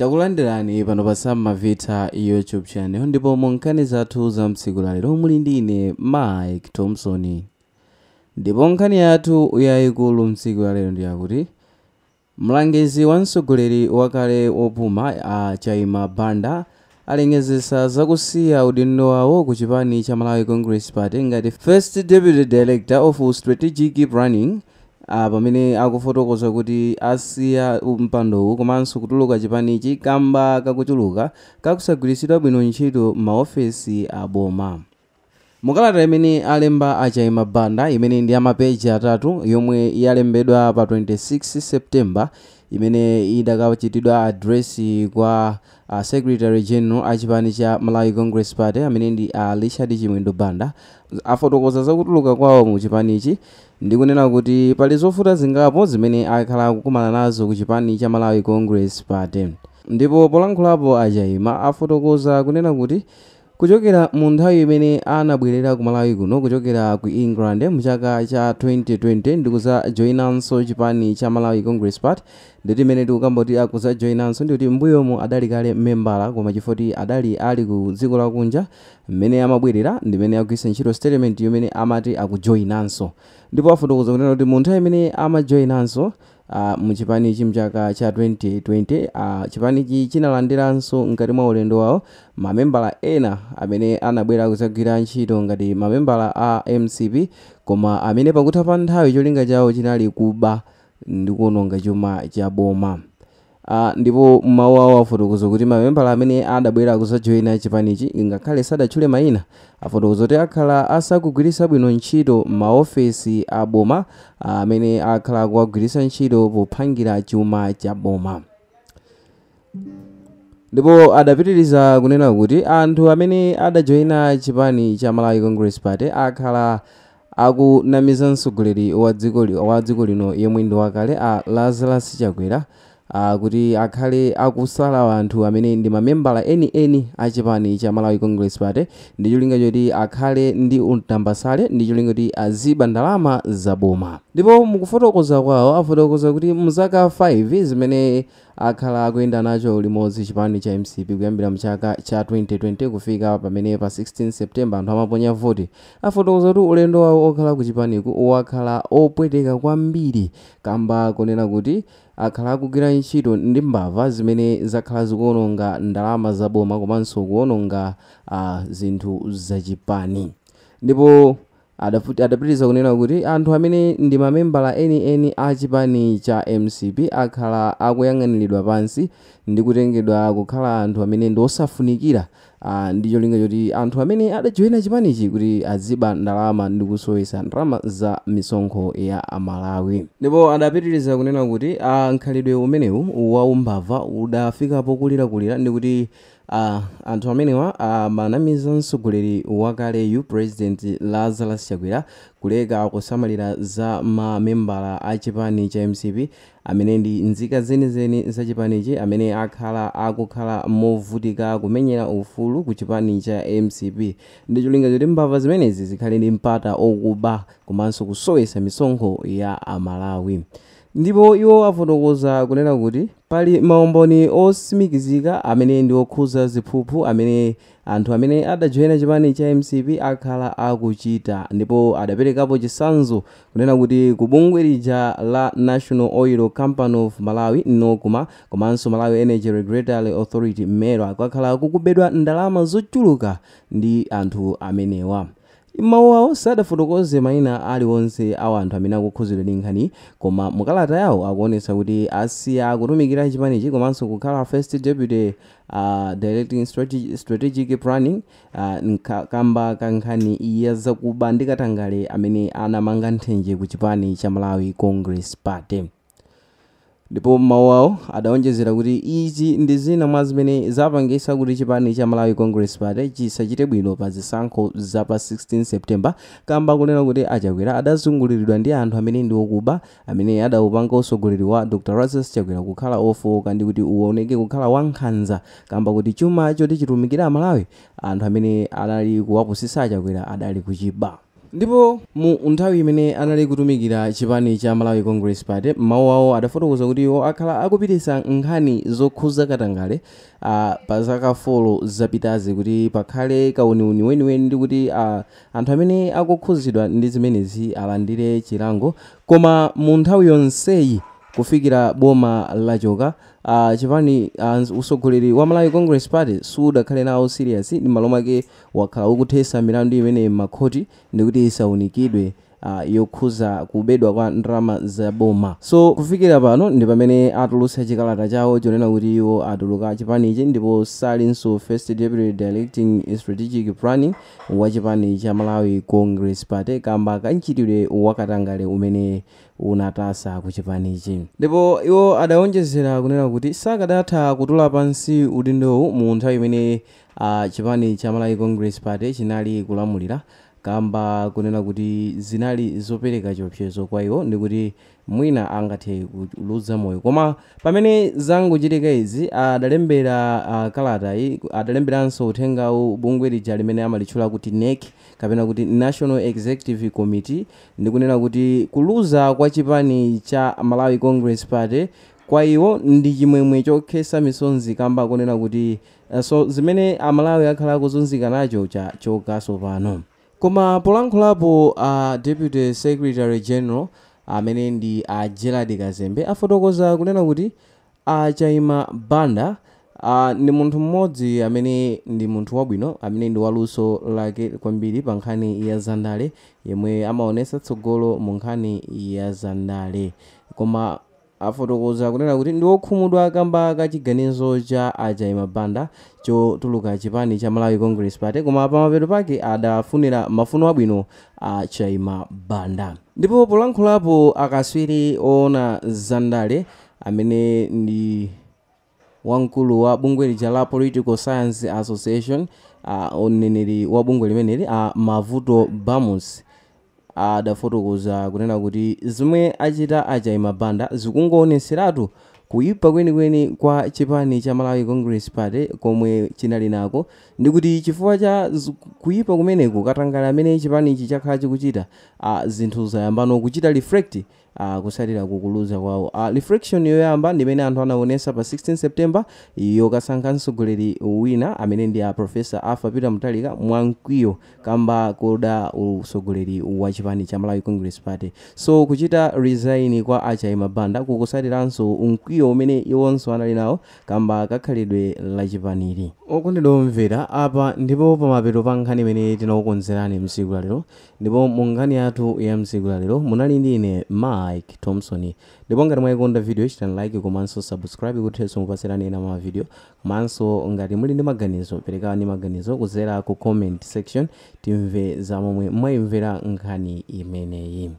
Takulandirani pano pa Sam Mavita YouTube channel, ndipo mu nkhani zathu za mtsiku lalero muli ndi ine Mike Thompson. Ndipo nkhani yathu yayikulu mtsiku lalero ndi yakuti mlangizi wa mtsogoleri wakale wopuma a Chaima Banda alengezesa zakusiya udindo wawo ku chipani cha Malawi Congress Party ngati First Deputy Director of Strategic Planning, pamene akufotokoza kuti asiya mpandowu komanso kutuluka chipanichi kamba kakuchuluka kakusagwiritsidwa bwino ntchito maofesi a boma. Mukalata imene alemba a Chaima Banda, imene ndi amapeji 3, yomwe yalembedwa pa 26 September, imene idakachitidwa address kwa Secretary General a chipani cha Malawi Congress Party amene ndi Richard Chimwendo Banda, afotokoza zakutuluka kwawo mu chipanichi ndi kunena kuti pali zovuta zingapo zimene akhala akukumana nazo ku chipani cha Malawi Congress Party. Ndipo polankhulapo a Chaima afotokoza kunena kuti kuchokera mu nthawi imene anabwerera ku Malawi kuno kuchokera ku England mu chaka cha 2020 ndikuzajoinanso chipani cha Malawi Congress Party, nditi imene tikukamba kuti akuzajoinanso ndikuti mbuyomu adali kale membala, koma chifukwa adali ali ku dziko lakunja mmene amabwerera ndimene agwiritsa ntchito statement imene amati akujoinanso. Ndipo afotokoza kunena kuti mu nthawi imene amajoinanso mu chipanichi mchaka cha 2020, chipanichi chinalandiranso mkati mwa ulendo wawo mamembala ena amene anabwera kudzagwira ntchito ngati mamembala a MCP, koma amene pakutha pa nthawi cholinga chawo chinali kuba ndi kuwononga chuma cha boma. Ndipo mawu awo afotokoza kuti mamembala amene adabwera kudzajoyina chipanichi, ngakhale sadatchule mayina, afotokoza kuti akhala asakugwiritsa bwino ntchito maofesi a boma amene akhala akuwagwiritsa ntchito pophangira chuma cha boma. Ndipo adapitiriza kunena kuti anthu amene adajoyina chipani cha Malawi Congress Party akhala akunamiza mtsogoleri wa dziko lino yemwe ndi wakale a Lazarus Chakwera, kuti akhale akusala anthu amene ndi mamembala enieni a chipani cha Malawi Congress Party ndi cholinga choti akhale ndi utambasale ndi cholinga kuti aziba ndalama za boma. Ndipo mukufotokoza kwawo afotokoza kuti muzaka 5 zimene akhala akuyenda nacho limodzi chipani cha MCP kuyambira mchaka cha 2020 kufika pamene pa 16 September anthu amaponya voti, afotokoza kuti ulendo wawo okhala ku chipaniku wakhala opweteka kwambiri kamba kunena kuti akhala akugwira ntchito ndi mbava zimene zakhala zikuwononga ndalama za boma komanso kuwononga zinthu zachipani. Ndipo adapitiriza kunena kuti anthu amene ndi mamembala enieni a chipani cha MCP akhala akuyang'aniridwa pansi ndi kutengedwa kukhala anthu amene ndi osafunikira, ndi cholinga choti anthu amene adajoyina chipanichi kuti aziba ndalama ndi kusowetsa ndalama za misonkho ya Amalawi. Ndipo adapitiriza kunena kuti nkhalidwe umenewu wa umbava udafikapo kulirakulira ndi kuti anthu amenewa amanamiza mtsogoleri wakaleyu President Lazarus Chakwera kuleka kusamalira za mamembala a chipani cha MCP amene ndi nzika zenizeni za chipanichi amene akhala akukhala movutika kumenyera ufulu ku chipani cha MCP ndi cholinga choti mbava zimenezi zikhale ndi mpata okuba komanso kusowetsa misonkho ya Amalawi. Ndipo iwo afotokoza kunena kuti pali maumboni otsimikizika amene ndi okhuza ziphuphu amene anthu amene adajoyina chipani cha MCP akhala akuchita. Ndipo adaperekapo chitsanzo kunena kuti ku bungwe lija la National Oil Company of Malawi NOCMA komanso Malawi Energy Regulatory Authority MERA kwakhala kukubedwa ndalama zochuluka ndi anthu amenewa. Mawu awo sadafotokoze mayina aliwonse a anthu amene akukhuzidwa ndi nkhani, koma mukalata yawo akuonetsa kuti asiya kutumikira chipanichi komanso kukhala First Deputy Directing Strategic Planning kamba ka nkhani ya zakuba ndi katangale amene anamanga nthenje ku chipani cha Malawi Congress Party. Ndipo mawu awo adawonjezera kuti izi ndi zina mwa zimene zapangisa kuti chipani cha Malawi Congress Party chisachite bwino pa zisankho za pa 16 September kamba kunena kuti a Chakwera adazunguliridwa ndi anthu amene ndi okuba amene adawupanga utsogoleri wa Dr. Lazarus Chakwera kukhala ofowoka ndi kuti uwoneke kukhala wankhanza kamba kuti chuma choti chitumikira Amalawi anthu amene anali kuwapusitsa a Chakwera adali kuchiba. Ndipo mu nthawi imene anali kutumikira chipani cha Malawi Congress Party, mawu awo adafotokoza kuti iwo akhala akupitisa nkhani zokhuza katangale pa zaka 4 zapitazi kuti pakhale kauniuni weniweni ndi kuti anthu amene akukhuzidwa ndi zimenezi alandire chilango. Koma mu nthawi yonseyi kufikira boma lachoka, chipani usogoleri wa Malawi Congress Party sudakhale nawo serious, ndi malo mwake wakhala ukuthesa milandu imene m'makhoti ndikuti isaunikidwe yokhuza kubedwa kwa ndalama za boma. So kufikira pano ndi pamene atulutsa chikalata chawo chonena kuti iwo atuluka chipanichi ndipo salinso First Deputy Directing Strategic Planning wa chipani cha Malawi Congress Party kamba kamchitidwe wakatangale umene unatasa ku chipanichi. Ndipo iwo adawonjezera kunena kuti sakadatha kutula pansi udindowu mu nthawi imene chipani cha Malawi Congress Party chinali kulamulira, kamba kunena kuti zinali zopereka chiopsezo kwa iwo ndikuti mwina angathe kuluza moyo. Koma pamene zangochitika izi, adalembera kalatayi, adalemberanso uthengawu bungwe lija limene amalitchula kuti NEC kapena kuti National Executive Committee, ndikunena kuti kuluza kwa chipani cha Malawi Congress Party kwa iwo ndi chimwemwe chokhetsa misonzi, kamba kunena kuti so zimene Amalawi akhala akuzunzika nacho chachokaso pano. Koma polankhulapo Deputy Secretary General amene ndi a Gerald Kazembe afotokoza kunena kuti a Chaima Banda ndi munthu mmodzi amene ndi munthu wabwino, amene ndi waluso lake kwambiri pa nkhani ya zandale, yemwe amaonetsa tsogolo mu nkhani ya zandale. Koma afotokoza kunena kuti ndi wokhumudwa kamba ka chiganizo cha a Chaima Banda chotuluka chipani cha Malawi Congress Party, koma pamapeto pake adafunira mafuno abwino a Chaima Banda. Ndipo polankhulapo akaswiri oona zandale amene ndi wamkulu wa bungwe lija la Political Science Association, mneneri wa bungwe limeneli a Mavuto Bamus adafotokoza kunena kuti zomwe achita a Chaima Banda zikungoonetseratu kuyipa kwenikweni kwa chipani cha Malawi Congress Party komwe chinali nako, ndikuti chifukwa cha kuyipa kumeneku katangale amene chipanichi chakhala chikuchita, zinthu zayambano kuchita reflect kusatira kukuluza kwawo. Reflection yoyamba ndimene anthu anaonesa pa 16 September yokasankha mtsogoleri wina amene ndi a Professor Arthur Peter Mutharika mwamkwiyo kamba koda usogoleri wa chipani cha Malawi Congress Party. So kuchita resign kwa a Chaima Banda kukusatiranso mkwiyo umene iwonso anali nawo kamba kakhalidwe la chipanili. Okondedwa omvera, apa ndipo pamapeto pa nkhani imene tinakukonzerani msiku lalero. Ndipo mu nkhani yathu ya msiku lalero munali ndi ine Mike Thompson. Ndipo ngati mwayikonda video, chitani like komanso subscribe kuti mupatserani ena ma video, komanso ngati muli ndi maganizo, perekani maganizo kudzera ku comment section, timve za momwe mwayimvera nkhani imeneyi.